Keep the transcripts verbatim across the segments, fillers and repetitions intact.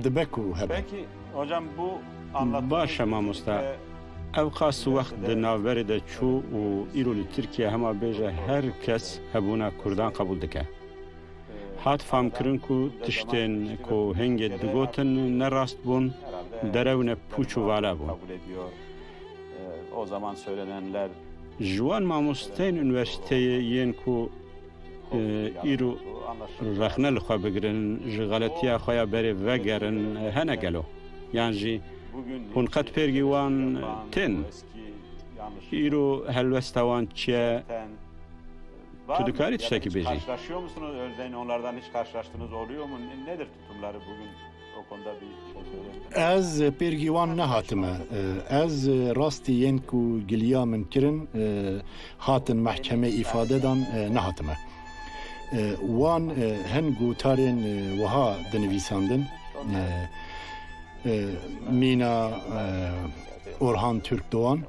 Dibe ku hebe. Peki hocam, bu anlattığınız Baş e, mamosta. Ev qas wext di navberê de çû û îro li Tirkiye hema bêje her kes hebûna Kurdan qebûl dike. Hat famkirin ku tiştên ku hingê digotin ne rast bûn, derew ne pûç û vala bûn. Kabul ediyor. E, o zaman söylenenler Ji wan mamosteyên unîversîteyê yên ku e, îro rexne li xwe bigirin, ji xeletiya xwe ya berê vegerin, e, hene gelo? Yan jî hûn qet pêrgî wan tên? Îro helwesta wan çi ye? Tu dikarî tiştekî bêjî? Karşılaşıyor musunuz? Örneğin onlardan hiç karşılaştınız oluyor mu? Ne- Nedir tutumları bugün? O konuda bir şey söyleyeyim. Ez pêrgî wan nehatime. Ez rastî yên ku giliya min kirin, hatin mehkemê îfade dan, nehatime. Wan hin gotarên wiha dinivîsandin. Mîna Orhan Türkdoğan,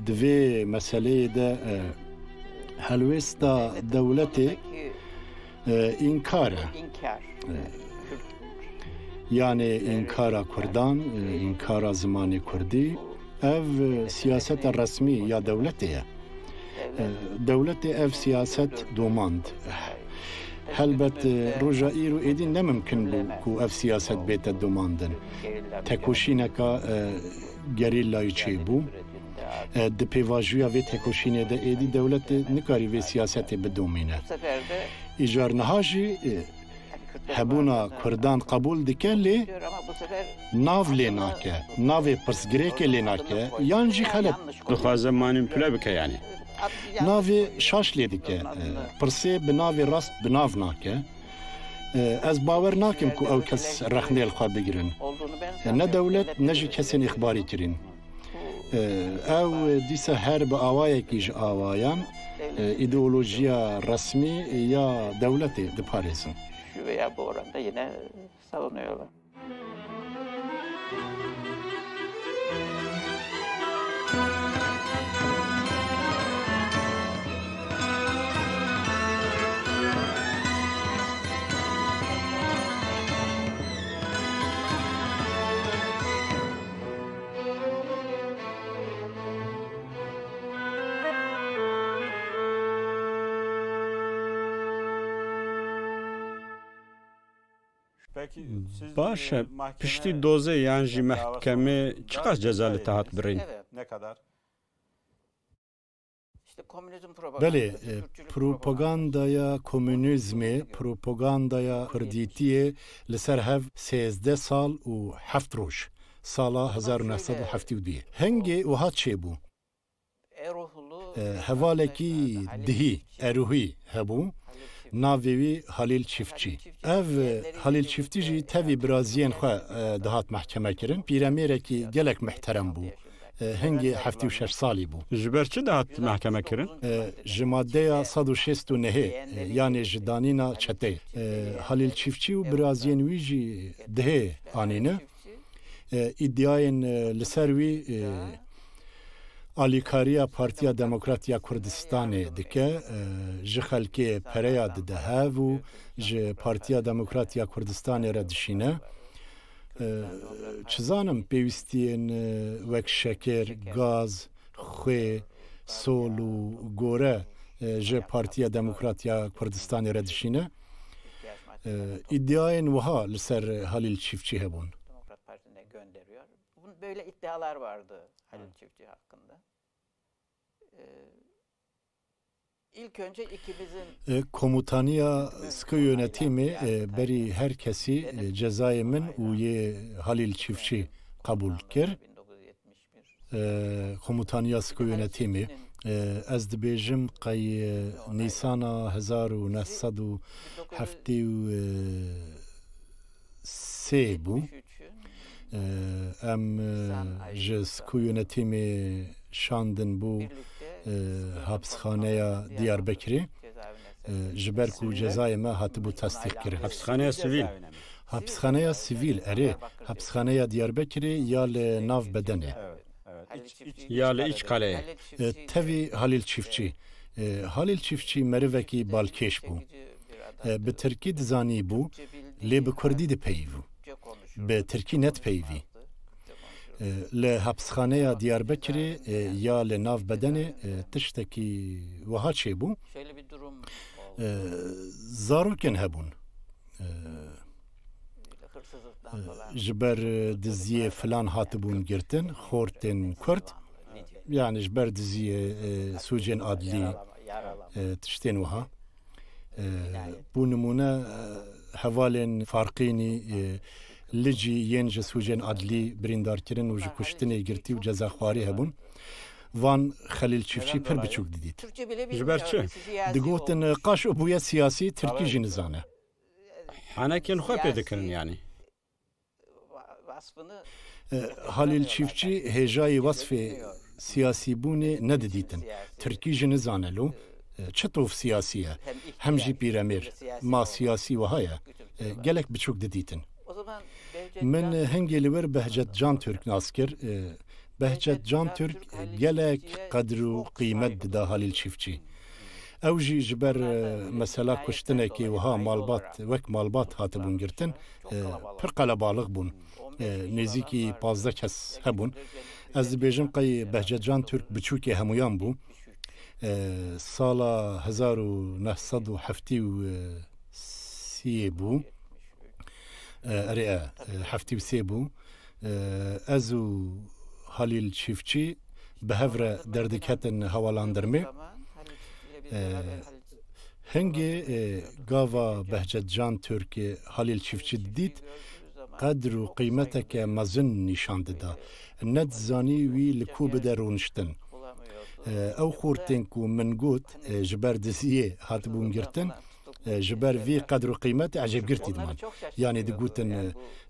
di vê meseleyê de, helwêsta dewletê, e, înkar e. İnkar. E, yanê înkara Kurdan, e, înkara zimanê Kurdî, ev, e, siyaseta resmî ya dewletê ye. E, dewletê ev siyaset domand. Helbet, e, roja îro êdî ne mimkin bû ku ev siyaset bête domandin. Tekoşîneka, e, gerîlayî çêbû. E, di pêvajoya vê tekoşînê de êdî dewlet nikarî vê siyasetê bidomîne. Îcar niha jî, e, hebûna Kurdan qebûl dike, lê nav lê nake, navê pirsgirêkê lê nake, yan jî xelet. Dixwaze manîpule bike yanî. Navê şaş lê dike, e, pirsê bi navê rast bi nav nake. E, ez bawer nakim ku ew kes rexnê li xwe bigirin. E, ne dewlet, ne jî kesên îxbarî kirîn. E, ew dîsa her bi awayekî ji awayan, e, îdeolojiya resmî ya dewletê diparêzin. Şu veya bu oranda yine savunuyorlar. Baş e, piştî dozê yan jî mehkemê çiqas ceza li te hat birîn? Belê, e, propagandaya komunîzmê, propagandaya kurdîtiyê li ser hev sêzdeh sal û heft roj, sala hezar û neh sed û heftê û duyê. Hingê wiha çêbû. E, hevalekî dihî, Eruhî hebû, navê wî Halîl Çiftçî. Ev, e, Halîl Çiftçî jî tevî biraziyên xwe, e, dihat mehkeme kirin. Pîremêrekî gelek mihterem bû. E, hingê heftê û şeş salî bû. Ji ber çi dihat mehkeme kirin? E, ji maddeya sed û şêst û nehê, e, yanê ji danîna çeteyê. E, Halîl Çiftçî û biraziyên wî jî dihê anîne. E, îdiayên, e, li ser wî, e, alîkariya Partiya Demokrat ya Kurdistanê dike, e, ji xelkê pereya dide hev û ji Partiya Demokrat ya Kurdistanê re dişîne. E, çi zanim, pêwîstiyên, e, wek şekir, gaz, xwê, sol û gore, e, ji Partiya Demokrat ya Kurdistanê re dişîne. E, îdiayên wiha li ser Halîl Çiftçî hebûn. Demokrat Partisi'ne gönderiyor. Bunun böyle iddialar vardı Halil Çiftçi hakkında. Ee, ilk önce ikimizin E, Komutaniya Sıkı Yönetimi, e, berî her kesî, e, cezayê min û yê Halil Çiftçi qebûl kir. E, Komutaniya Sıkı Yönetimi, e, ez dibêjim qey, e, Nîsana hezar û neh sed û heftê û sê bû. E, Em, e, ji Sku Yönetimê şandin bû, e, hapisxaneya Diyarbekirê, e, ji ber ku cezayê me hatibû tasdîqkirin. Hapisxaneya sivîl. Hapisxaneya sivîl, erê, hapisxaneya Diyarbekirê ya li nav bedenê. Ya li Îçkaleyê. E, tevî Halîl Çiftçî. E, Halîl Çiftçî merivekî balkêş bû. E, bi tirkî dizanî bû, lê bi kurdî dipeyivû. Bi tirkî nedipeyivî. E, li hapisxaneya Diyarbekirê, e, ya li nav bedenê, e, tiştekî wiha çêbû. E, zarokên hebûn. E, e, ji ber, e, diziyê filan hatibûn girtin, xortên kurd. Yani ji ber diziyê, e, sûcên adlî, e, tiştên wiha. E, bû nimûne, e, hevalên Farqînî, e, Licî yên ji sûcên adlî birîndarkirin û ji kuştinê girtî û cezaxwarî hebûn. Van Xelîl Çiftçî pir biçûk didît. Ji ber çi? Digotin, e, qaşo bûye siyasî, tirkî jî nizane. Henekên xwe pê dikirin yani. E, Halîl Çiftçî hêjayî wesfê siyasîbûnê nedidîtin. Tirkî jî nizane lo, e, çi tov siyasî ye, hem jî pîremêr, ma siyasî wiha ye, e, gelek biçûk didîtin. Min hingê li wir Behcet Can Türk nas kir. E, Behcet Can Türk gelek qedr û qîmet dida Halîl Çiftçî. Ew jî ji ber, e, mesela kuştinekê wiha malbat, wek malbat hatibûn girtin, e, pir qelebalix bûn. E, nêzîkî pazdeh kes hebûn. Ez dibêjim qey Behcet Can Türk biçûkê hemûyan bû. E, sala hezar û neh sed û heftê û sê bû. E, erê, e, e, heftê û sê bû. E, ez û Halîl Çiftçî bi hev re derdiketin hewalandirmê. E, hingê, e, gava Behcet Can Türk, e, Halîl Çiftçî didît, qedr û qîmeteke mezin nîşan dida. Nedizanî wî li ku bide rûniştin. E, ew xortên ku min got, e, ji ber diziyê hatibûn girtin, e, ji ber vî qedr û qîmetê ecêbgirtî diman. Yanî digotin, e,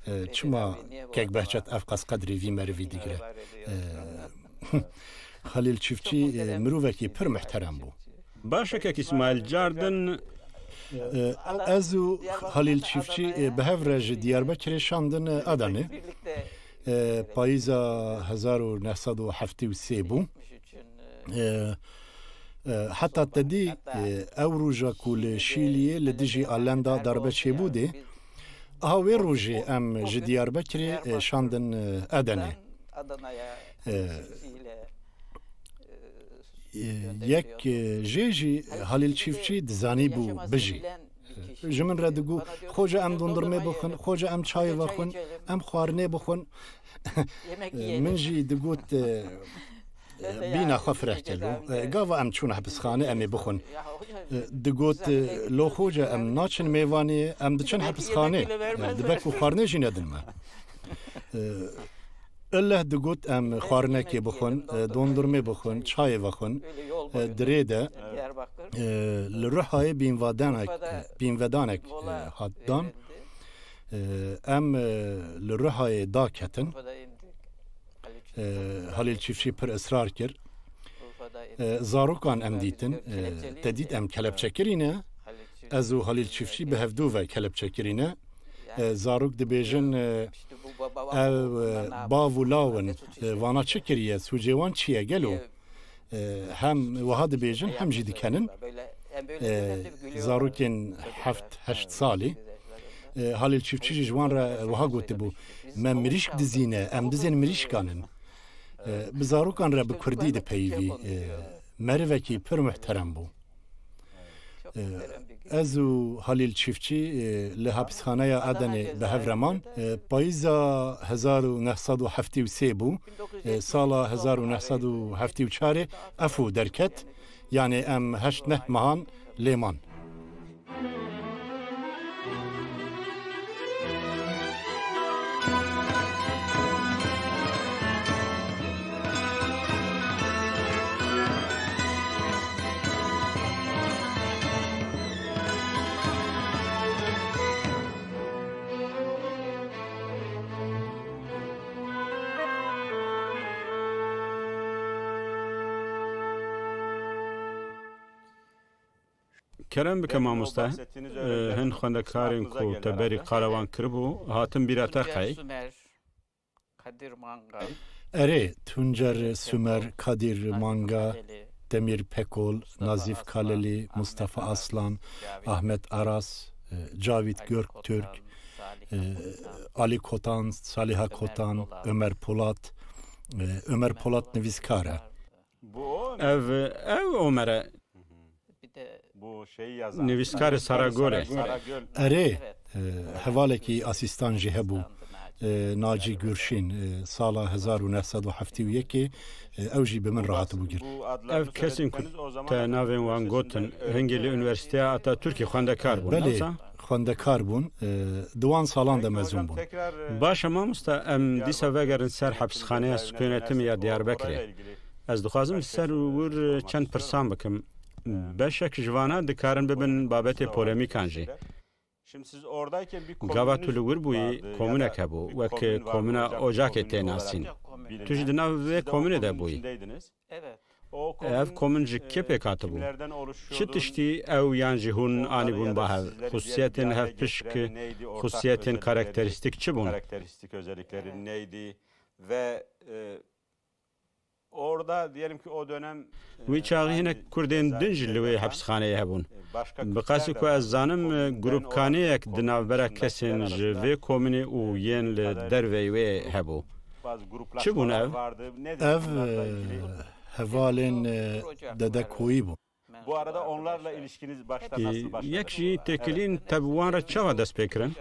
e, çima kek Behçet ev qas qedrê vî merivî digire? E, Halîl Çiftçî, e, mirovekî pir muhterem bû. Baş e kek Îsmaîl, cardin. E, ez û Halîl Çiftçî, e, bi hev re ji Diyarbekirê şandin, e, Adanê. E, payîza hezar û neh sed û heftê û sê bû. E, e, heta te dî, e, ew roja ku li Şîliyê li dijî Allenda darbe çêbû dê, aha wê rojê em ji Diyarbekirê, e, şandin, e, Edenê. E, e, yek, e, jê jî Halîl Çiftçî dizanî bû bijî. Ji min re digot, "Xoca em dondurmê bixwin, xoca em çayê vexwin, em xwarinê bixwin." Min jî digot, e, "Bîna xwe fireh ke lo. E, gava em çûn hepisxane, em ê bixwin." E, digot, e, "Lo xoca em naçin mêvanê, em diçin hepisxane. E, dibe ku xwarinê jî nedin me." E, Illeh digot em xwarinekê bixwin, e, dondurmê bixwin, çayê vexwin. E, dirê de, e, li Ruhayê bînvedanek, e, bînvedanek, e, hat dan. E, em, e, li Ruhayê daketin. E, Halîl Çiftçî pir israr kir. E, zarokan em dîtin, e, te dît em kelepçekirî ne. Ez û Halîl Çiftçî bi hevdû ve kelepçekirî ne. E, zarok dibêjin, e, ev, e, bav û law in, e, vana çi kiriye, sûcê wan çi ye gelo? E, hem wiha dibêjin, hem jî dikenin. E, zarokên heft heşt salî. E, Halîl Çiftçî jî ji wan re wiha gotibû, "Me mirîşk dizîne, em dizên mirîşkan in." E, bi zarokan re bi kurdî dipeyivî, e, merivekî pir muhterem bû. E, ez û Halîl Çiftçî, e, li hapisxaneya Adenê bi hev re man. E, payîza hezar û neh sed û heftê û sê bû. E, sala hezar û neh sed û heftê û çarê Efo derket. Yanê em heşt neh mehan lê man. Kerem bike mamoste, hin xwendekarên ku te berî qala wan kiribû, hatin bîra te qey? Kadir Manga. Erê, Tuncer Sumer, Kadir Manga, Demîr Pekol, Nazîf Kalelî, Mustafa Aslan, Ahmet Aras, e, Cavît Göktürk, e, Alî Kotan, Saliha Kotan, Ömer Polat, e, Ömer Polat nivîskar e. Ev, ev Omer e. Nivîskarê Saragolê. Erê, e, hevalekî asîstan jî hebû. E, Nacî Gurşîn, e, sala hezar û neh sed û heftê û yekê, e, ew jî bi min re hatibû gir. Ev kesên ku te navên wan gotin, hingê li Unîversîteya Atatürkê xwendekar bûn, Belê, ne wisa? Xwendekar bûn. E, di wan salan de mezûn bûn. Baş e mamoste, em dîsa vegerin ser hepsxaneya Sukûnetimê ya Diyarbekirê. Ez dixwazim li ser wir çend pirsan bikim. Beşek ji vana dikarin bibin babetê polemîkan jî. Gava tu li wir bûyî, komûnek hebû, wek komûna Ocakê tê nasîn. Tu jî di nav vê komûnê de bûyî. Ev komûn ji kê pêk hatibû? Çi tiştî ew yan jî hûn anîbûn ba hev? Xusûsiyetên hevpişk, xusûsiyetên karakterîstîk çi bûn? Orada diyelim ki o dönem, e, Wî çaxî hinek Kurdên din jî li wê hepsxaneyê hebûn. Bi qasî ku ez zanim, e, grûpkaneyek di navbera kesên ji vê komînê û yên li derveyî wê hebû. Çi bûn ev? Ev, e, hevalên, e, Dede Koyî bûn. Bu arada onlarla ilişkiniz başta nasıl başladı? Yek jî têkilîn te bi wan re çawa dest pê kirin?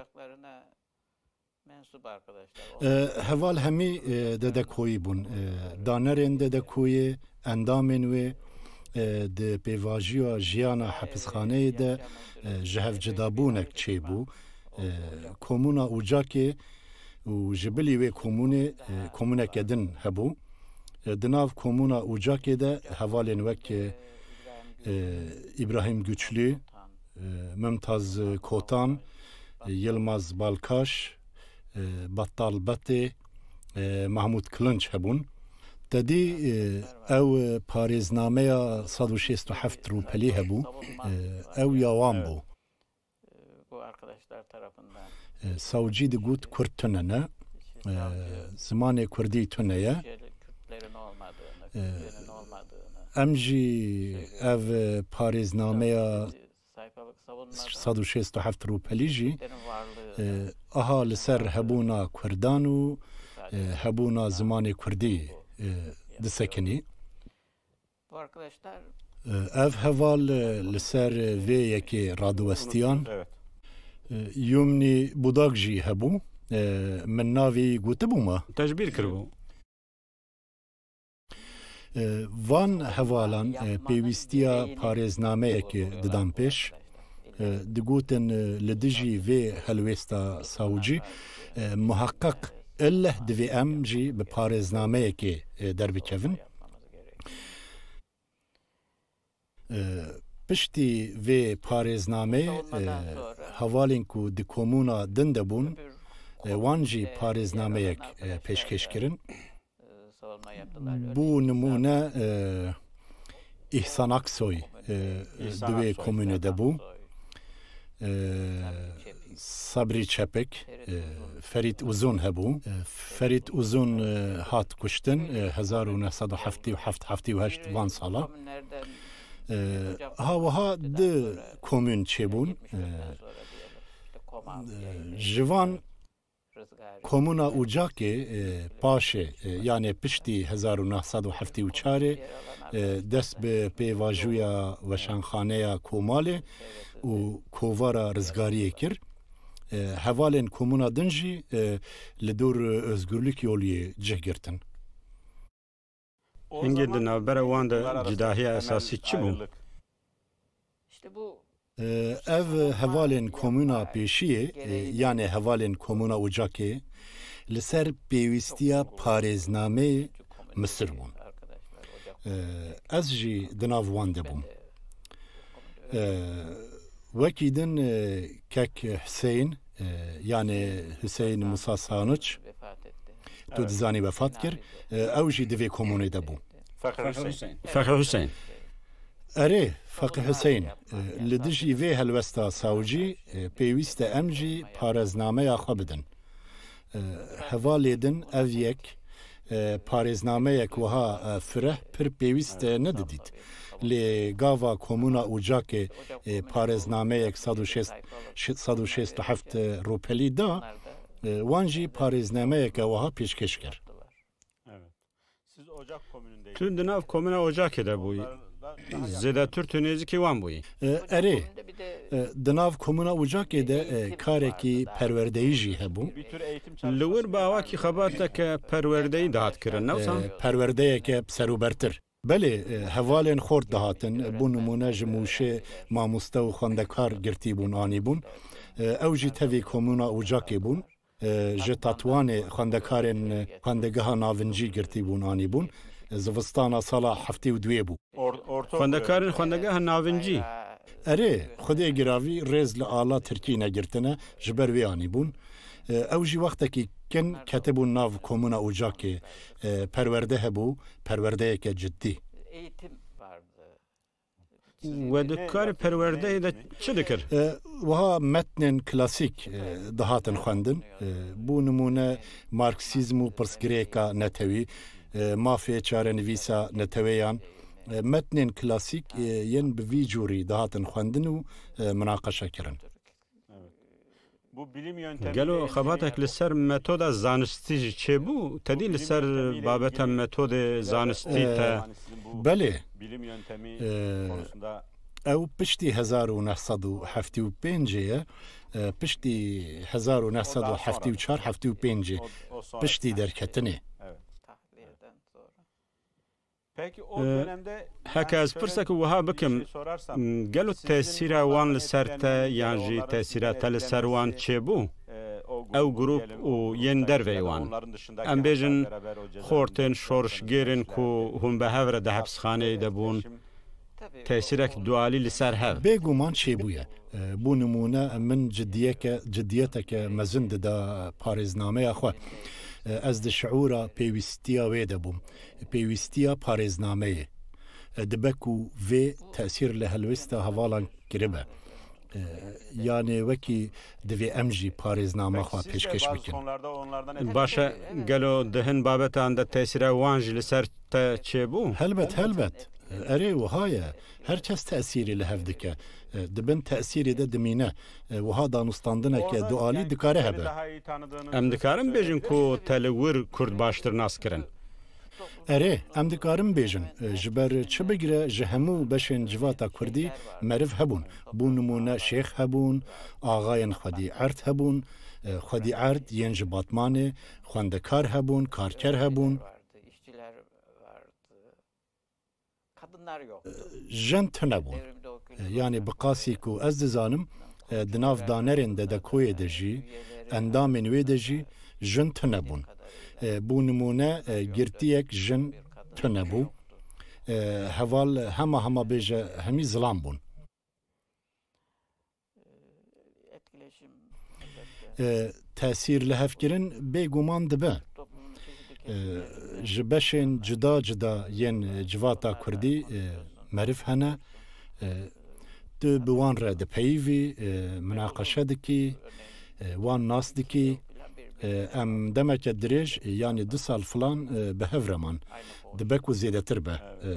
E, heval hemî, e, Dede Koyî bûn. E, danerên Dede Koyê, endamên wê, e, di pêvajoya jiyana hepsxaneyê de, e, ji hev cudabûnek çêbû. E, Komûna Ocakê û ji bilî wê komûnê, e, komûneke din hebû. E, di nav Komûna Ocakê de hevalên wek, e, e, Îbrahîm Güçlü, e, Mümtaz Kotan, e, Yilmaz Balkaş, e, Battal Betê, e, Mahmut Kılınç hebûn. Te dî, e, ew, e, parêznameya sed û şêst û heft rûpelî hebû. E, ew ya wan bû. E, savcî digot Kurd tune ne, e, zimanê Kurdî tune ye. E, em jî ev, e, parêznameya sed û şêst û heft rûpelî jî, e, aha li ser hebûna Kurdan û, e, hebûna zimanê Kurdî, e, disekinî. E, ev heval, e, li ser vê yekê radiwestiyan. E, Yumnî Budak jî hebû. E, min navê wî gotibû me? Te ji bîr kiribû. E, van hevalan, e, pêwîstiya parêznameyekê didan pêş. E, digotin, e, li dijî vê helwêsta sawcî, e, muheqeq illeh divê em jî bi parêznameyekê, e, derbikevin. E, piştî vê parêznameyê, e, hevalên ku di komûna din de bûn, e, wan jî parêznameyek, e, pêşkêş kirin. Bo nimûne, e, Îhsan Aksoy, e, di wê komûnê de bû. E, Sabrî Çepik, e, Ferît Uzun hebû. E, Ferît Uzun, e, hat kuştin, e, hezar û neh sed û heftê û heft heftê û heşt van sala. E, ha wiha di komûn çêbûn. E, e, ji van Komûna Ocakê, e, paşê, e, yanê piştî hezar û neh sed û heftê û çarê, e, dest bi pêvajoya weşanxaneya Komalê û kovara Rizgariyê kir. E, hevalên komûna din jî, e, li dor Özgürlük Yoluyê cih girtin. Hingê di navbera wan de cudahiya esasî çi bû? E, ev hevalên komûna pêşiyê, e, yanê hevalên komûna Ocakê li ser pêwîstiya parêznameyê misir bûn. E, ez jî di nav wan de bûm. E, wekî din, e, kek Hüseyin, e, yanê Hüseyin Musa Sanıç, tu dizanî wefat kir, e, ew jî di vê komûnê de bû. Fexri Hüseyin. Fexri Hüseyin. Erê, Feqî Huseyîn, e, li dijî vê helwesta sawcî, e, pêwîst e em jî parêznameya xwe bidin. E, hevalê din ev yek, e, parêznameyek wiha, e, fireh pir pêwîst, e, nedidît. Lê gava Komûna Ocakê, e, parêznameyek sed û şêst, sed û şêst û heft rûpelî da, e, wan jî parêznameyeke wiha pêşkêş kir. Evet. Siz Ocak komünündeydiniz. Tu di nav komuna Ocakê de bûyî. Zêdetir tu nêzîkî wan bûyî. E, erê, e, di nav komuna Ocakê de, e, karekî perwerdeyî jî hebû. Li wir bi awakî xebateke perwerdeyî dihat kirin, ne wisa? E, perwerdeyeke serûbertir. Belê, e, hevalên xort dihatin, bo nimûne ji Mûşê mamoste û xwendekar girtî bûn, anî bûn. E, ew jî tevî komuna Ocakê bûn. E, ji Tatwanê xwendekarên, e, xwendegeha navincî girtî bûn, anî bûn. E, zivistana sala heftê û duyê bû. Xwendekarên xwendegeha navincî. Erê, Xwedê giravî rêz li ala Tirkî negirtine, ji ber wê anî bûn. E, ew jî wextekî kin ketibûn nav komuna Ocakê, e, perwerde hebû, perwerdeyeke ciddî. Eğitim vardı. We di karê perwerdeyê de çi dikir? E, wiha metnên klasîk, e, dihatin xwendin. E, bo nimûne Marksîzm û pirsgirêka netewî, e, mafê çarenivîsa neteweyan. E, metnên klasîk, e, yên bi vî cûrî dihatin xwendin û, e, minaqeşe kirin. Gelo xebatek li ser metoda zanistî jî çêbû? Tedî li ser babeta metodê zanistî te? Belê. Ee, ew piştî hezar û neh sed û heftê û pêncê ye. Ee, piştî hezar û neh sed û heftê û çar heftê û pêncê. Piştî derketinê. Ee, heke ez pirseke wiha bikim, gelo tesîra wan li ser te yan jî tesîra te li ser wan çêbû? Ew grûp û yên derveyî wan. Em bêjin, xortên şorişgêrên ku hûn bi hev re di hepsxaneyê de bûn, tesîrek dualî li ser hev. Bêguman çêbûye. E, bo nimûne, min cidiyeke, cidiyeteke mezin dida parêznameya xwe. E, ez di şiûra pêwîstiya wê de bûm. Pêwîstiya parêznameyê. E, dibe ku vê tesîr li helwesta hevalan kiribe. E, yanê wekî divê em jî parêznama xwe pêşkêş bikin. Baş e, gelo di hin babetan de tesîra wan jî li ser te çêbû? Helbet, helbet. Erê, wiha ye. Her kes tesîrê li hev dike. E, di bin tesîrê de dimîne. E, wiha danûstandineke dualî dikare hebe. Em dikarin bêjin ku te li wir Kurd baştir nas kirin? Erê, em dikarin bêjin. E, ji ber çi bigire ji hemû beşên civata Kurdî meriv hebûn. Bo nimûne şêx hebûn, axayên xwedî erd hebûn, e, xwedî erd yên ji Batmanê, xwendekar hebûn, karker hebûn. Kadınlar yoktu. Jin tune bûn. Devrimde o kültür. E, yanî bi qasî ku ez dizanim, e, di nav danerên Dedekoyê de jî, endamên wê de jî jin tune bûn. E, bo nimûne, e, girtiyek jin tune bû. E, heval hema hema bêje hemî zilam bûn. E, tesîr li hevkirin bêguman dibe. E, ji beşên cuda cuda yên civata Kurdî, e, meriv hene. E, tu bi wan re dipeyivî, e, minaqeşe dikî, e, wan nas dikî. E, em demeke dirêj, yanî du sal filan, e, bi hev re man. Dibe ku zêdetir be. E,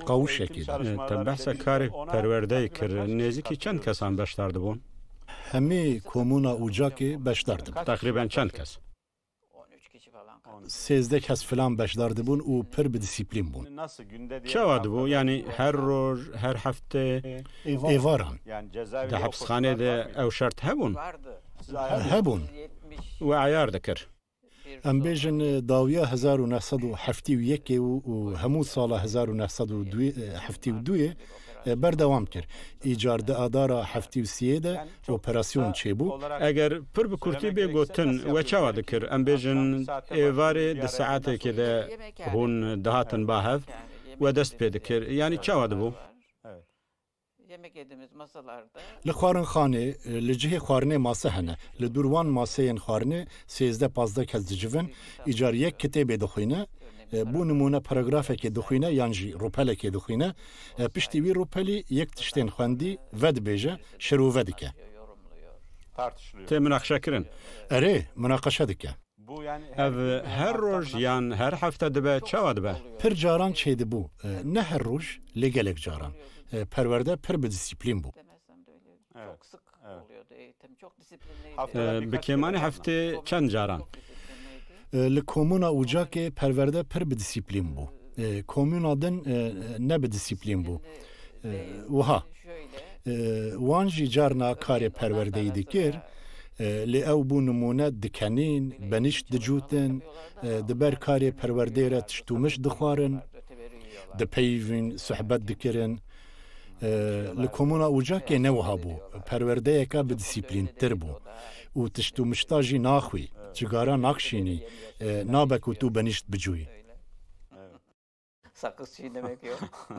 qawişekê de. E, te behsa karê perwerdeyê kir. Nêzîkî çend kesan beşdar dibûn? Hemî komûna Ocakê beşdar dibûn. Teqrîben çend kes? Sêzdeh kes filan beşdar dibûn û pir bi disiplîn bûn. Çawa dibû? Yanî her roj, her hefte? Êvaran. Di hepsxanê de ew şert hebûn? Hebûn. We eyar dikir. Em bêjin, e, dawiya hezar û neh sed û heftê û yekê û, û hemû sala hezar û neh sed û heftê û duyê, e, berdewam kir. Îcar di adara heftê û siyê de operasyon çêbû. Eger pir bi kurtî bê gotin, we çawa dikir? Em bêjin, êvarê di saetekê de hûn dihatin ba hev, we dest pê dikir. Yanî çawa dibû? Li xwarinxanê, e, li cihê xwarinê mase hene. Li dûr wan maseyên xwarinê sêzdeh pazdeh kes dicivin, îcar yek kitêbê dixwîne. E, bû nimûne paragrafekê dixwîne yan jî rûpelekê dixwîne. E, piştî wî rûpelî yek tiştên xwendî vedibêje, şirove dike. Tê minaqeşe kirin. Erê, minaqeşe dike. Ev her roj yan her hefte dibe, çawa dibe? Pir caran çêdibû. E, ne her roj, lê gelek caran. E, perwerde pir bi disiplîn bû. E, bi kêmanî heftê çend caran? E, li Komûna Ucakê perwerde pir bi disiplîn bû. E, komûna din, e, ne bi disiplîn bû. E, wiha. E, wan jî carna karê perwerdeyî dikir, e, lê ew bû nimûne dikenîn, benîşt dicûtin, e, di ber karê perwerdeyê re tişt û mişt dixwarin, dipeyivîn, sohbet dikirin. E, li Komûna Ucakê ne wiha bû. Perwerdeyeka bi disiplîntir bû û tişt û mişta jî naxwî, cigara nakşînî, e, nabe ku tu benîşt bicûyî. Sakız çiğnemek yok.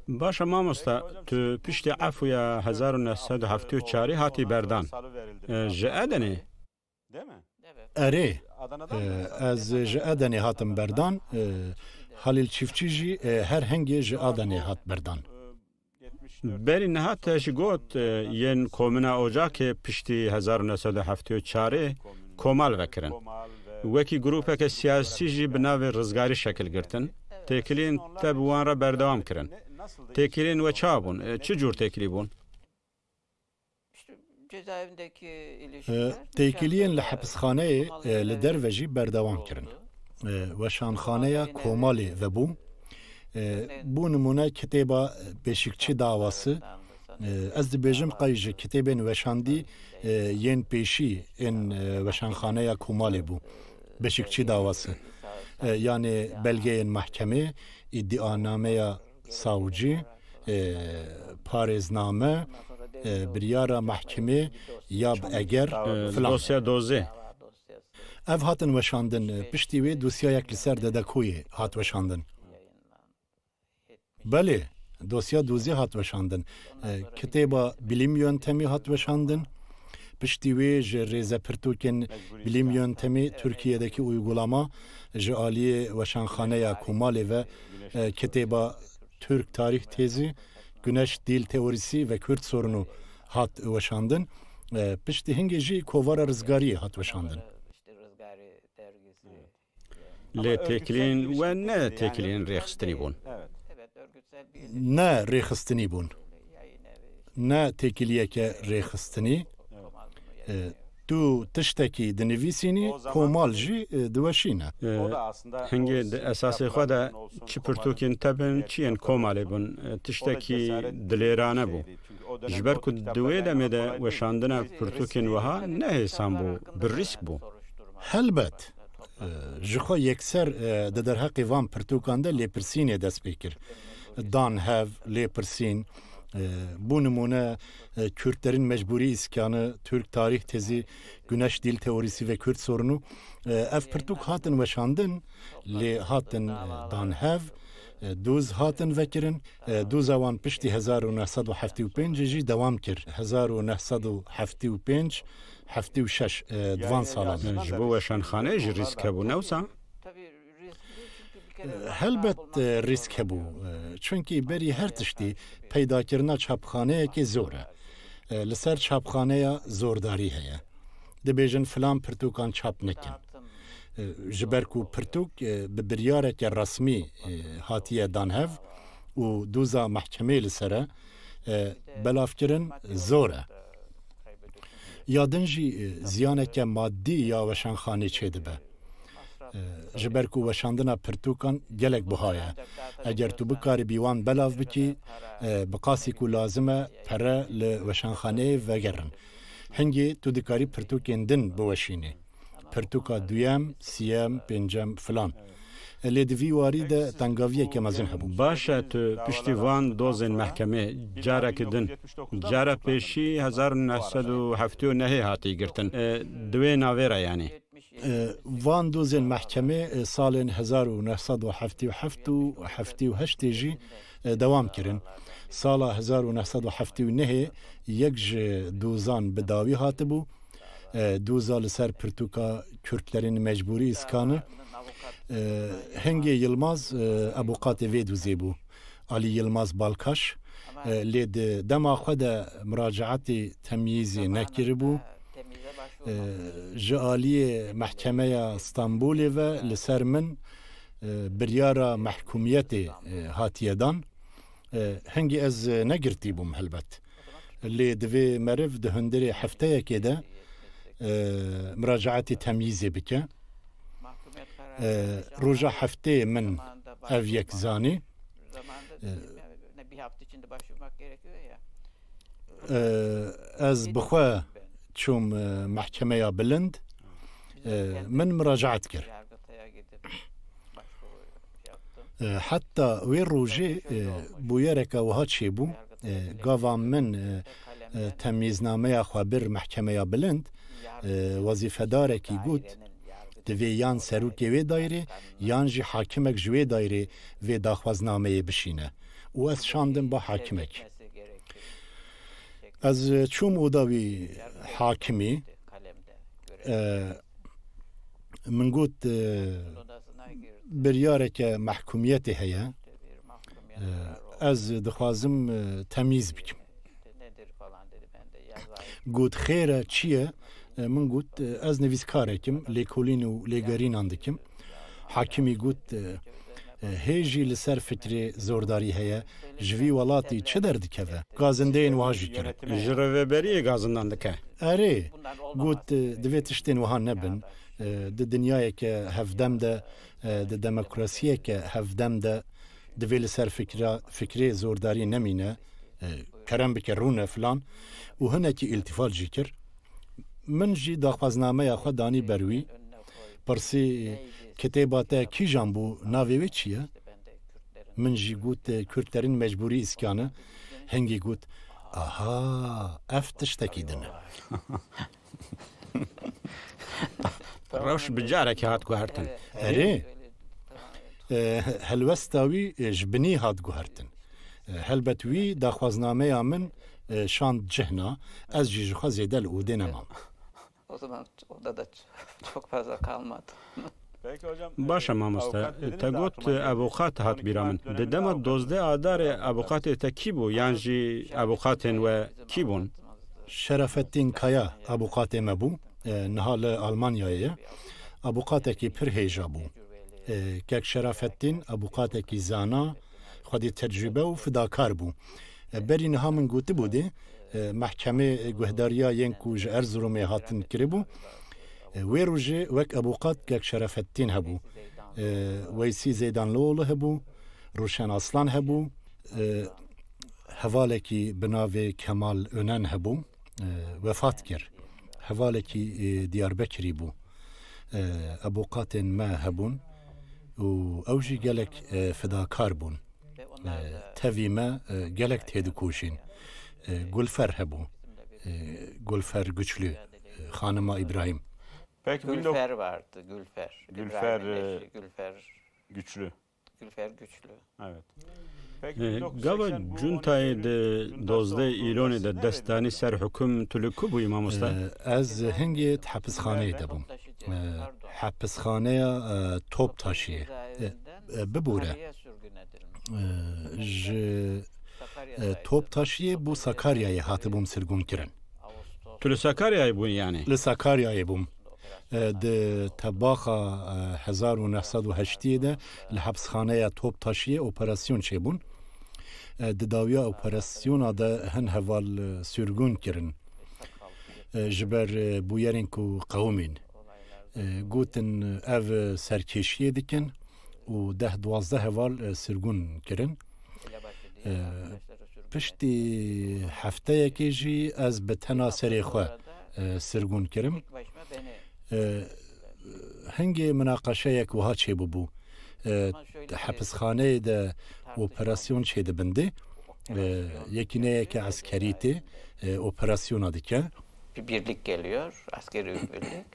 Baş e mamosta, tu piştî efûya hezar û neh sed û heftê û çarê hatî berdan. E, ji Edenê? Erê, e, ez ji Edenê hatim berdan. E, Halîl Çiftçî jî, e, her hingê ji Adenê hat berdan. Berî niha te jî got, e, yên Komina Ocakê piştî hezar û neh sed û heftê û çarê komal vekirin. Wekî grûpeke siyasî jî bi navê Rizgarî şekil girtin. Têkiliyên te bi wan re berdewam kirin. Têkiliyên we çawa bûn? E, çi cûr têkilî bûn? E, têkiliyên li hepisxaneyê, e, li derve jî berdewam kirin. E, weşanxaneya Komalê vebû. E, bû nimûne kitêba Beşikçi Davası. E, ez dibêjim qey ji kitêbên weşandî, e, yên pêşî ên, e, weşanxaneya Komalê bû. Beşikçi Davası. E, yanê belgeyên mahkemê, îddianameya savcî, e, parêzname, e, biryara mahkemê ya bi eger, e, filan. Dosya dozê. Ev hatin weşandin, e, piştî wê dosyayek li ser Dedekoyê hat weşandin. Belê, dosya dozê hat weşandin. E, kitêba Bilim Yöntemî hat weşandin. Piştî wê ji rêzepirtûkên Bilim Yöntemî Türkiye'deki uygulama ji aliyê Weşanxaneya Komalê ve, e, kitêba Türk Tarih Tezi, Güneş Dil Teorisi ve Kürt Sorunu hat weşandin. E, piştî hingê jî Kovara Rizgariyê hat weşandin. Lê têkiliyên we ne têkiliyên rêxistinî bûn. Ne rêxistinî bûn. Ne têkiliyeke rêxistinî. E, tu tiştekî dinivîsînî, komal jî, e, diweşîne. E, hingê di esasê xwe de çi pirtûkên te bin, çi yên komalê bin, e, tiştekî dilêrane bû. Ji ber ku di wê demê de weşandina pirtûkên wiha ne hêsan bû, bi rîsk bû. Helbet, e, ji xwe yekser, e, di derheqê van pirtûkan de lêpirsînê dest pê kir. Dan hev, lêpirsîn, e, bû nimûne, e, Kürtlerin Mecburi İskanı, Türk Tarih Tezi, Güneş Dil Teorisi ve Kürt Sorunu, e, ev pirtûk hatin weşandin, lê hatin, e, dan hev, e, dûz hatin vekirin. E, dûza wan piştî hezar û neh sed û heftê û pênc jî dewam kir. Hezar û neh sed û heftê û pênc, heftê û şeş, e, di van salan de. Ji bo weşanxaneyê jî rîsk hebû, ne wisa? E, helbet, e, rîsk hebû. E, çunkî berî her tiştî peydakirina çapxaneyekê zor e. E, li ser çapxaneya zordarî heye. Dibêjin filan pirtûkan çap nekin. E, ji ber ku pirtûk, e, bi biryareke resmî, e, hatiye dan hev û dûza mehkemeyê li ser e, e, belavkirin zor e. Ya din jî, e, ziyaneke madî ya weşanxanê çêdibe. E, ji ber ku weşandina pirtûkan gelek buha ye. Eger tu bikaribî wan belav bikî, e, bi qasî ku lazim e, pere li weşanxaneyê vegerin. Hingê tu dikarî pirtûkên din biweşînî. Pirtûka duyem, siyem, pêncem filan. E, lê di vî warî de tengaviyeke mezin hebû. Baş e, tu piştî van dozên mehkemê, careke din, cara pêşî hezar û neh sed û heftê û nehê hatî girtin. E, di wê navê re yanî. E, van dozên mehkemê, e, salên hezar û neh sed û heftê û heft û heftê û heştê jî, e, dewam kirin. Sala hezar û neh sed û heftê û nehê yek ji dozan bi dawî hatibû. E, doza li ser pirtûka Kürtlerin Mecburî Îskanı. E, Hingê Yilmaz, e, ebûqatê vê dozê bû. Ali Yilmaz Balkaş. E, lê di dema xwe de muracaetê temyîzê nekiribû. E, ji aliyê Mehkemeya Stenbolê ve li ser min, e, biryara mehkûmiyetê, e, hatiye dan. E, hingî ez, e, negirtî bûm helbet. Lê divê meriv di hundirê hefteyekê de, e, muracaetê temyîzê bike. E, roja hefteyê min ev yek zanî. E, e, ez bi xwe çûm, e, Mehkemeya Bilind. E, min muracaet kir. E, heta wê rojê, e, bûyereke wiha çêbû. E, gava min, e, e, temyîznameya xwe bir Mehkemeya Bilind, e, wezîfedarekî got, divê yan serokê wê daîrê, yan jî hakimek ji wê daîrê vê daxwaznameyê bişîne. Û ez şandim ba hakimek. Ez çûm oda wî hakimî. E, min got, e, biryareke mehkûmiyetê heye. E, ez dixwazim, e, temyîz bikim. Got, xêr e, çi ye? E, min got, e, ez nivîskarek im, lêkolîn û lêgerînan dikim. Hakimî got, e, e, hê jî li ser fikrê zordarî heye, ji vî welatî çi derdikeve? Gazindeyên wiha jî kirin. Ji rêveberiyê gazindan dike. Erê, got, e, divê tiştên wiha nebin. E, di dinyayeke hevdem de, e, di demokrasiyeke hevdem de divê li ser fikra, fikrê zordarî nemîne. E, kerem bike rûne filan. Û hinekî îltifat jî kir. Min jî daxwaznameya xwe danî ber wî. Pirsî, kitêba te kîjan bû, navê wê çi ye? Min jî got, Kürtlerin Mecburî Îskanı. Hingî got, aha, ev tiştekî din e. Rewş bi carekê hat guhertin. Erê, e, helwesta wî, e, ji binî hat guhertin. E, helbet wî daxwaznameya min, e, şand cihna, ez jî ji xwe zêde li odê nemam. O zaman odada çok fazla kalmadım. Baş e mamoste, te got ebûqat hat bîra min. Di dema dozdeh adarê ebûqatê te kî bû, yan jî ebûqatên we kî bûn? Şerafettin Kaya ebûqatê me bû. E, niha li Almanyayê ye. Ebûqatekî pir hêja bû. E, kek Şerafettin ebûqatekî zana, xwedî tecrûbe û fidakar bû. E, berî niha min gotibû dê, e, mehkemê guhdariya yên ku ji Erzurumê hatin kiribû. E, wê rojê wek ebûqat kek Şerafettin hebû. E, Weysî Zeydanlıoğlu hebû, Rûşen Aslan hebû. E, hevalekî bi navê Kemal Önen hebû. E, wefat kir. Hevalekî, e, Diyarbekirî bû. E, ebûqatên me hebûn û ew jî gelek, e, fidakar bûn. E, tevî me, e, gelek têdikoşîn. E, Gulfer hebû. E, Gulfer Güçlü, e, xanima Îbrahîm. Peki, bin dok- Gülfer vardı, Gülfer. Gülfer, İbrahim'in e, eşi, Gülfer. Güçlü. Gülfer Güçlü. Evet. Peki, E, bin dokuz yüz seksen gava bu cuntayê on üç di Junta dozdeh Sokulu Îronê de gazetesinde destdanî ser hukm tu li ku bûyî mamoste? E, ez hingê di hepisxaneyê de bûm. E, hepisxaneya, e, Toptaşiyê. E, e, bibûre. E, ji, e, Toptaşiyê bû Sakaryayê hatibûm sirgûn kirin. Tu li Sakaryayê bûn yani? Li Sakaryayê bûm. E, di tebaxa, e, hezar û neh sed û heştiyê de li hepsxaneya Toptaşiyê operasyon çêbûn. E, di dawiya operasyona de hin heval, e, sürgûn kirin. E, ji ber, e, bûyerên ku qewimîn. E, gotin, ev serkêşiyê dikin û deh duwazdeh heval, e, sirgûn kirin. E, piştî hefteyekê jî ez bi tena serê xwe, e, sirgûn kirim. E, hingê minaqeşeyek wiha çêbûbû. E, hepisxaneyê de operasyon çêdibin dê. E, yekîneyeke eskerî tê, e, operasyona dike. Bir birlik geliyor, askeri bir birlik.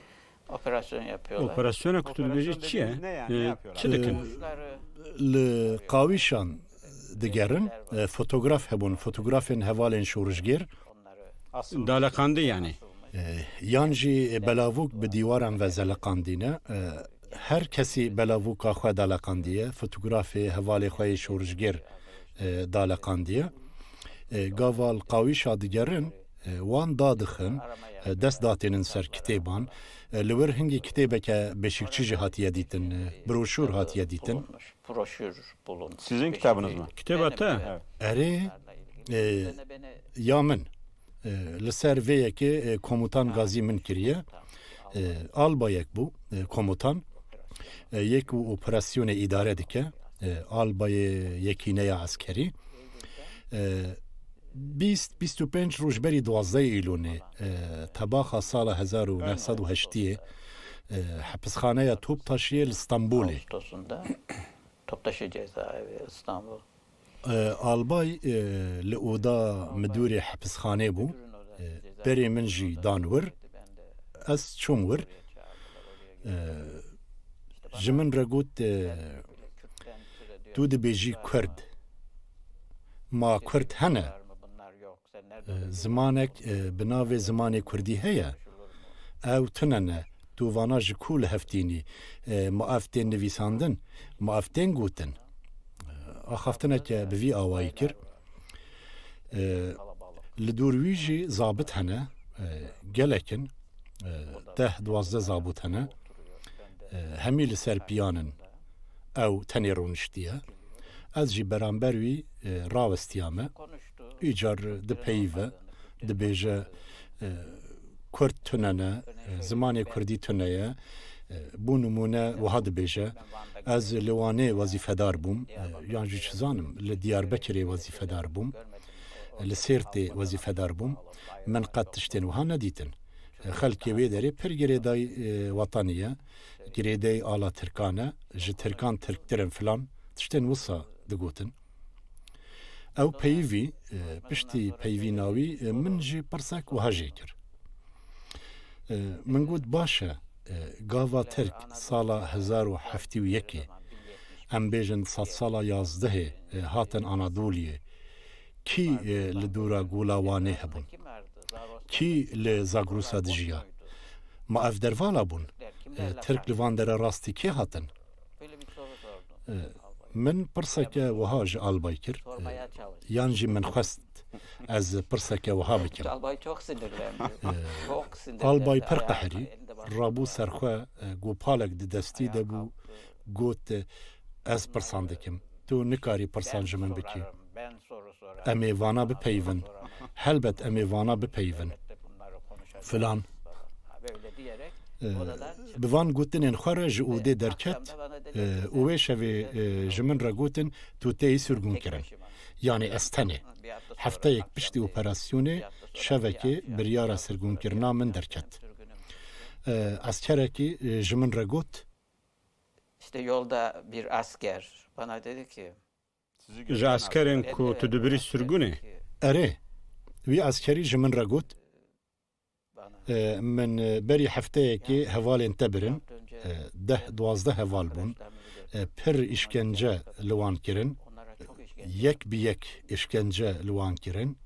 Operasyon yapıyorlar. Operasyona ku tu dibêjî çi ye? Ne yani, ne E, yapıyorlar? Çi dikin? Li qawîşan digerin. E, fotograf hebûn, fotografên hevalên şorişgêr. Daleqandî yani. E, yan jî belavûk bi dîwaran ve zeleqandîne. E, her kesî belavûka xwe daleqandiye, fotografê hevalê xwe yê şorişgêr, e, daleqandiye. E, gava li qawîşa digerin, e, wan dadixin, e, dest datênin ser kitêban. E, li wir hingî kitêbeke beşîkçî jî hatiye dîtin, e, broşûr hatiye dîtin. Broşür bulundu. Sizin kitabınız mı? Kitêba te? Evet. Erê, e, ya min. E, li ser vê yekê, e, komutan gazî min kiriye. E, albayek bû, e, komutan. E, yek û operasyonê îdare dike. E, albayê yekîneya eskerî. E, bîst, bîst û pênc roj berî duwazdeh Îlûnê, e, tebaxa sala hezar û neh sed û heştiyê, e, hepisxaneya Toptaşiyê li Stenbolê. Ağustos'unda Toptaşı cezaevi İstanbul. E, albay, e, li oda midûrê hepisxanê bû. E, berê min jî dan wir. Ez çûm wir. E, ji min re got, e, "Tu dibêjî Kurd. Ma Kurd hene?" E, zimanek, e, bi navê zimanê kurdî heye? Ew tune ne. Tu vana ji ku li hev tînî? E, ma ev tên nivîsandin? Ma ev tên gotin? E, axaftineke bi vî awayî kir. E, li dûr wî jî zabit hene. E, gelek in. E, deh, duwazdeh zabût hene. E, hemî li ser piyan in. Ew tenê rûniştiye. Ez jî beramber wî, e, rawestiya me. Îcar dipeyive, dibêje, e, Kurd tune ne, e, zimanê kurdî tune ye. E, bû nimûne wiha dibêje, "Ez li Wanê wezîfedar bûm, e, yan jî çi zanim, li Diyarbekirê wezîfedar bûm, li Sêrtê wezîfedar bûm. Min qet tiştên wiha nedîtin." E, xelkê wê derê pir girêdayî, e, wetanî ye. Girêdayî ala Tirkan e, ji Tirkan tirktir in filan, tiştên wisa digotin. Ew peyivî, e, piştî peyivîna wî, e, min jî pirsek wiha jê kir. E, min got, "Baş e, e, gava Tirk sala hezar û heftê û yekê, em bêjin sedsala yazdehê, e, hatin Anadoliyê, kî, e, li dûra Gola Wanê hebûn? Kî li Zagrosa dijiya? Ma ev dervala bûn? E, Tirk li van dere rastî kê hatin?" E, min pirseke wiha ji albay kir, e, yan jî min xwest ez pirseke wiha bikim. Albay çok sinirlendi. E, Çok sinirlendi. Albay pir qehirî, rabû ser xwe, e, gopalek di destî de bû, got, "Ez pirsan dikim. Tu nikarî pirsan ji min bikî." Em ê vana bipeyivin. Helbet em ê vana bipeyivin. Filan. E, bi van gotinên xwe re ji odê derket, e, û wê şevê, e, ji min re gotin, "Tu têyî sirgûnkirin." Yanî ez tenê. Hefteyek piştî operasyonê şevekê biryara sirgûnkirina min derket. E, eskerekî, e, ji min re got, İşte yolda bir asker bana dedi ki, Ji eskerên ku tu dibirî sirgûnê? Erê, wî eskerî ji min re got, "E, min, e, berî hefteyekê hevalên te birin, e, deh, duwazdeh heval bûn, e, pir îşkence li wan kirin, yek bi yek îşkence li wan kirin."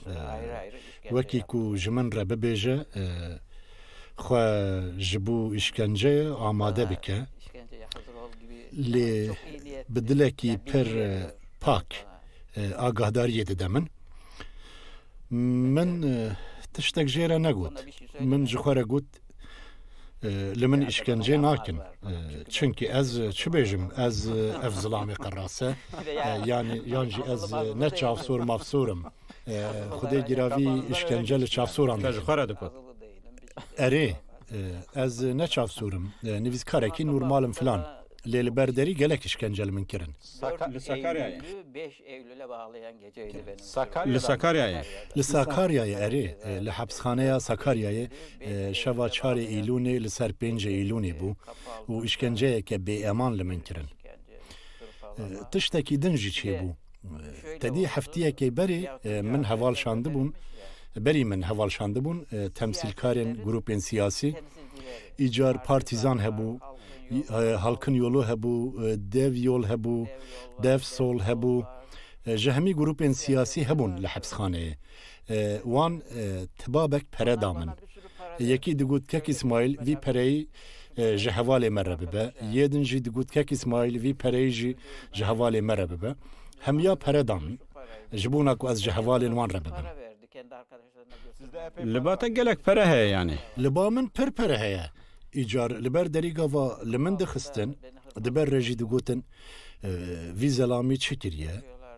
E, wekî ku ji min re bibêje, e, xwe ji bo îşkenceyê amade bike. Lê bi dilekî pir, e, pak, e, agahdariyê dide min. Min, e, tiştek jê re negot. Min ji xwe re got, e, "Li min îşkence nakin. E, çimkî ez, e, çi bêjim? Ez, e, ev zilamê qeras e. E, yanî, yan jî ez, e, ne çavsor mavsor im. E, Xwedê giravî îşkence li çavsoran Te ji dikin." xwe re digot. Erê, e, ez ne çavsor im. E, nivîskarekî normal im filan. Lê li ber derî gelek îşkence li min kirin. Saka-, li Sakaryayê. Eylül'ü beş Eylül'e bağlayan geceydi benim. Sakarya'da. Li Sakaryayê. Li Sakaryayê, erê, e, li hepsxaneya Sakaryayê, e, şeva çarê Îlûnê li ser pêncê Îlûnê bû û îşkenceyeke bêeman li min kirin. E, tiştekî din jî çêbû. E, tedî heftiyekê berê, e, min heval şandibûn, berî min heval şandibûn, e, temsîlkarên grûpên siyasî, îcar partîzan hebû, E, Halkın Yolu hebû, e, Dev Yol hebû, Dev Sol hebû. E, ji hemî grûpên siyasî hebûn li hepsxaneyê. E, wan, e, tibabek pere da min. Yekî digot, Kek Îsmaîl, vî pereyî, e, ji hevalê me re bibe. Yê din jî digot, Kek Îsmaîl, vî pereyî jî ji hevalê me re bibe. Hemiya pere da min. Ji bona ku ez ji hevalên wan re bibim. Li ba te gelek pere heye yanî? Li ba min pir pere heye. Îcar li ber derî gava li min dixistin, di ber re jî digotin, e, vî zelamî çi kiriye,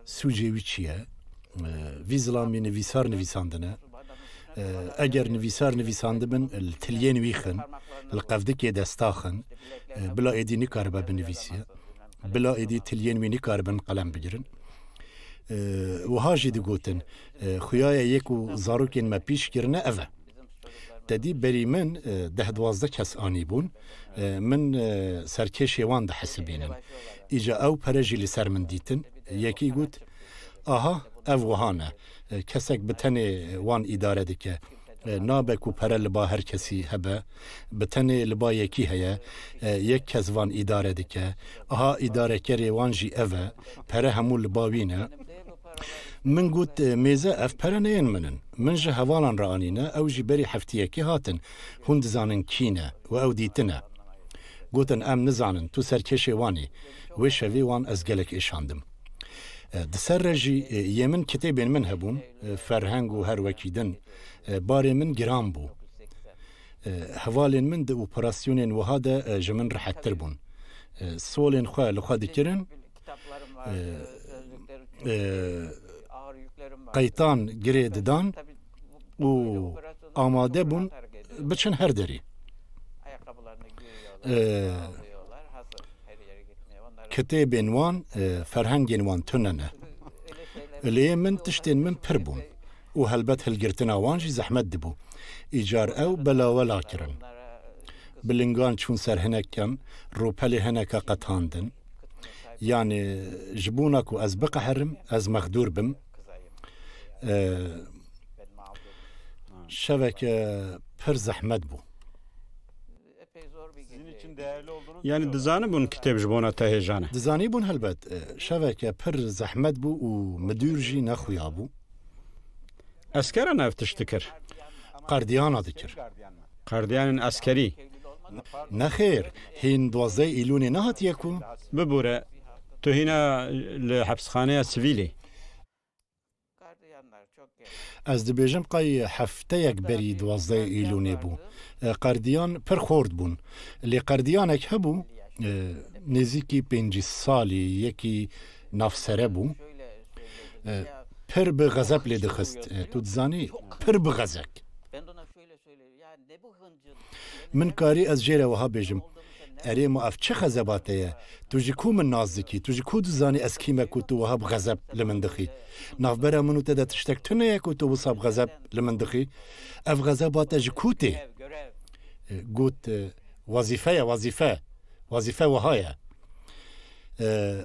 sûcê wî çi ye? E, vî zelamî nivîsar nivîsandine. E, eger nivîsar nivîsandibin, li tiliyên wî xin, li qevdikê desta xin, e, bila êdî nikaribe binivîsiye. Bila êdî tiliyên wî nikaribin qelem bigirin. E, wiha jî digotin, e, xuya ye yê ku zarokên me pîş kirine ev e. Te dî berî min, e, deh duwazdeh kes anîbûn. E, min, e, serkêşê wan dihesibînin. Îca ew pere jî li ser min dîtin. Yekî got, Aha, ev wiha ne. E, kesek bi tenê wan îdare dike. E, nabe ku pere li ba her kesî hebe. Bi tenê li ba yekî heye. E, yek kes van îdare dike. Aha, îdarekerê wan jî ev e. Pere hemû li ba wî ne. Min got, e, Mêze, ev pere neyên min in. Min ji hevalan re anîne, ew jî berî heftiyekê hatin. Hûn dizanin kî ne û ew dîtine. Gotin, Em nizanin, tu serkêşê wan î. Wê şevê wan ez gelek êşandim. E, di ser re jî, e, yê min kitêbên min hebûn, e, ferheng û her wekî din. E, barê min giran bû. E, hevalên min di operasyonên wiha de, e, ji min rehettir bûn. E, solên xwe li xwe dikirin. E, e, qeytan girê didan û amade bûn biçin her derî. E, kitêbên wan, e, ferhengên wan tune ne. Lê min tiştên min pir bûn û helbet hilgirtina wan jî zehmet dibû. Îcar ew belawela kirin. Bi lingan çûn ser hinek kem, rûpelê hineke qetandin. Yanî ji bona ku ez biqeherim, ez mexdûr bim. E, şeveke pir zehmet bû. Yanî dizanibûn kitêb ji bona te hêja ne? Dizanîbûn helbet. E, şeveke pir zehmet bû û midûr jî nexuya bû. Eskera ne ev tişt dikir? Qerdiyana dikir. Qerdiyanên eskerî? Nexêr, hîn duwazdeh Îlûnê nehatiye ku? Bibûre, tu hîna li hepsxaneya sivîlî? Ez dibêjim qey hefteyek berî duwazdeh Îlûnê bû. E, qerdiyan pir xort bûn. Lê qerdiyanek hebû, e, nêzîkî pêncî salî, yekî navsere bû. E, pir bi xezeb lê dixist. E, tu dizanî, pir bi xezek. Min karî ez jê re wiha bêjim, Erê, ma ev çi xezeba te ye? Tu ji ku min nas dikî? Tu ji ku dizanî ez kî me ku tu wiha bi xezeb li min dixî? Navbera min û te de tiştek tune ye ku tu wisa bi xezeb li min dixî? Ev xezeba te ji ku tê? E, got, e, Wezîfe ye, wezîfe. Wezîfe wiha ye. E,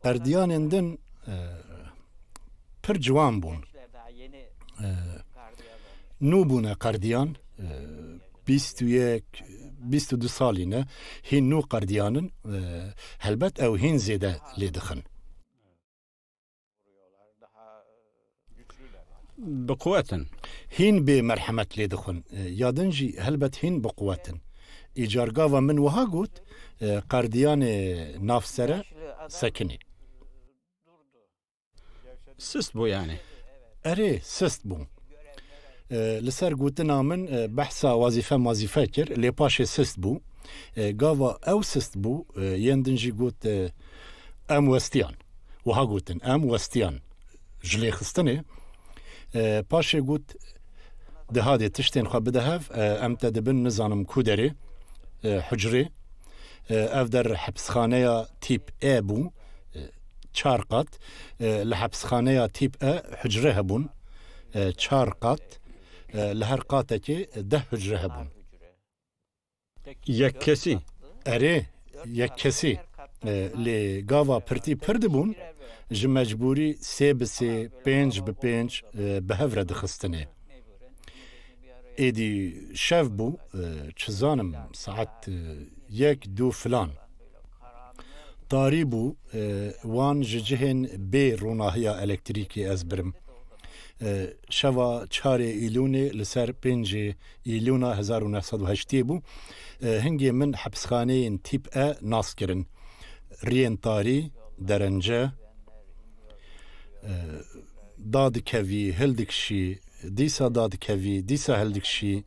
qerdiyanên din, e, pir ciwan bûn. E, nû bûne qerdiyan, e, bîst û yek, bîst û du salî ne, hîn nû qerdiyan in, e, helbet ew hîn zêde lê dixin. Bi quwet in. Hîn bê merhemet lê dixwin. E, ya din jî helbet hîn bi quwet in. Îcar gava min wiha got, e, qerdiyanê navsere sekinî. Sist bû yanî. Erê, sist bû. E, li ser gotina min, e, behsa wazîfe mazîfe kir, lê paşê sist bû. E, gava ew sist bû, e, yên din jî got, e, em westiyan. Wiha gotin, em westiyan. Ji lêxistinê. E, paşê got, Dihadê tiştên xwe bide hev, e, em te dibin nizanim ku derê, e, hucrê. E, ev der hepsxaneya tîp E bû, e, çar qat. E, li hepsxaneya tîp E hucre hebûn, e, çar qat. E, li her qatekê deh hucre hebûn. Yek kesî? Erê, yek kesî. E, lê gava pirtî pir dibûn, ji mecbûrî sê bi sê, pênc bi pênc, e, bi hev re dixistinê. Êdî şev bû, e, çi zanim, saet, e, yek, du filan. Tarî bû, e, wan ji cihên bê ronahiya elektrîkê ez birim. E, şeva çarê Îlûnê li ser pêncê Îlûna hezar û neh sed û heştê bû. E, hingê min hepisxaneyên tîp E nas kirin. Riyên tarî, derence, e, dadikevî, hildikişî, dîsa dadikevî, dîsa hildikişî.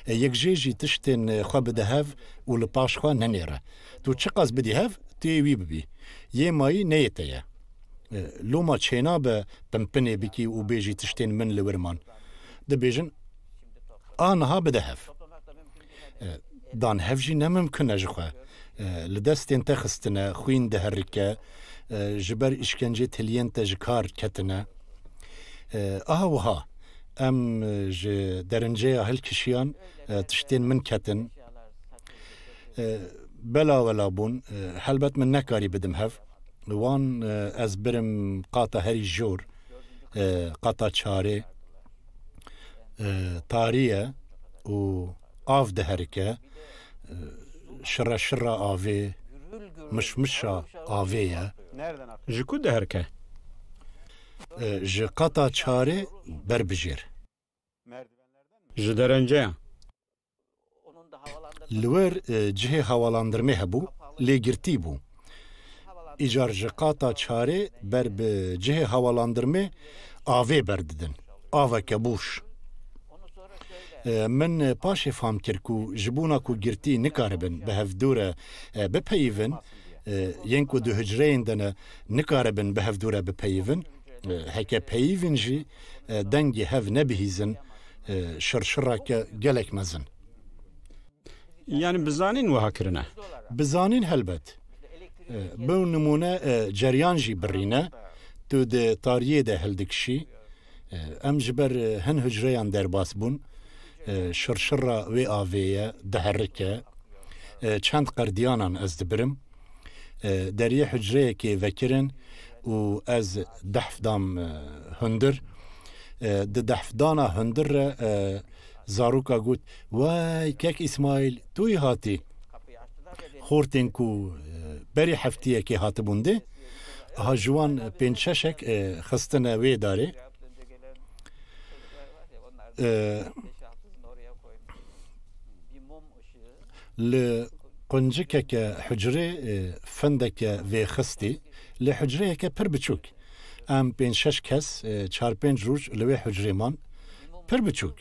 E, yek jê jî tiştên xwe bide hev û li paş xwe nenêre. Tu çiqas bidî hev, tu yê wî bibî. Yê mayî ne yê te ye. E, loma çênabe pimpinê bikî û bêjî tiştên min li wir man. Dibêjin, a niha bide hev. E, dan hev jî ne mimkun e ji xwe. E, li destên te xistine, xwîn diherike, e, ji ber îşkencê tiliyên te ji kar ketine. E, aha wiha, em, e, ji derinceya hilkişiyan, e, tiştên min ketin. E, bela wela bûn, e, helbet min nekarî bidim hev. Wan, e, ez birim qata herî jor, e, qata çarê, e, tarî ye û av diherike, e, şire şira avê, mişmişa avê ye. Ji ku diherike? E, ji qata çarê ber bijêr. Ji derenceya. Li wir, e, cihê hewalandirmê hebû, lê girtî bû. Îcar ji qata çarê ber bi cihê hewalandirmê avê berdidin. Aveke bûş. E, min paşê fam kir ku ji bona ku girtî nikaribin bi hevdûre, e, bipeyivin, e, yên ku di hucreyên de ne nikaribin bi hevdûre bipeyivin, e, heke peyivin jî, e, dengê hev nebihîzin, e, şirşireke gelek mezin. Yani bi zanîn wiha kirine? Bi zanîn helbet. E, bi nimûne, e, ceriyan jî birîne. Tu di tariyê de hildikişî. E, em ji ber, e, hin hucreyan derbas bûn. E, şirşira wê avê ye, diherike. E, çend qerdiyanan ez dibirim. E, deriyê hucreyekê vekirin û ez dehf dam, e, hundir. E, di dehfdana hundir re, e, zaroka got, "Wey, kek Îsmaîl, tu yî hatî?" Xortên ku, e, berî heftiyekê hatibûn dê, ha ji wan pênc şeşek, e, xistine wê darê. E, Li quncikeke hucrê, e, findeke vêxistî, li hucreyeke pir biçûk. Em pênc şeş kes, e, çar pênc roj li wê hucrê man. Pir biçûk.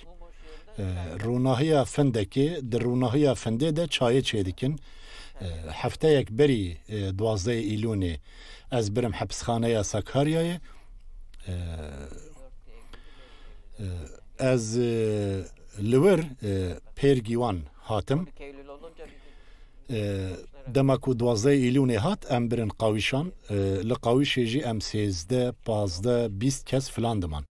E, ronahiya findekê, di ronahiya findê de çayê çêdikin. E, hefteyek berî, e, duwazdehê Îlûnê ez birim hepisxaneya Sakaryayê. E, e, ez, e, li wir, e, pêrgî wan hatim. E, dema ku duwazdeh Îlûnê hat, em birin Qawîşan. E, li Qawîşê jî em sêzdeh, pazdeh, bîst kes filan diman.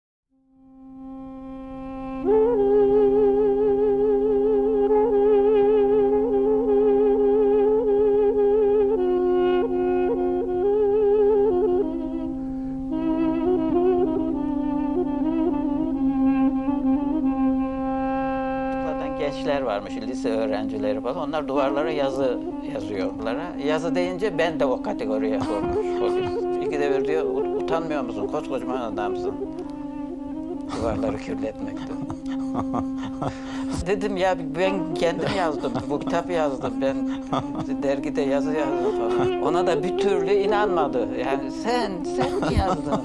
Gençler varmış, lise öğrencileri falan. Onlar duvarlara yazı yazıyorlar. Yazı deyince ben de o kategoriye sormuş oluyorsun. İkide bir diyor, "Ut-, utanmıyor musun? Koskocaman adamsın. Duvarları kirletmekten." Dedim, "Ya ben kendim yazdım, bu kitap yazdım, ben dergide yazı yazdım." falan. Ona da bir türlü inanmadı. Yani, "Sen, sen mi yazdın?"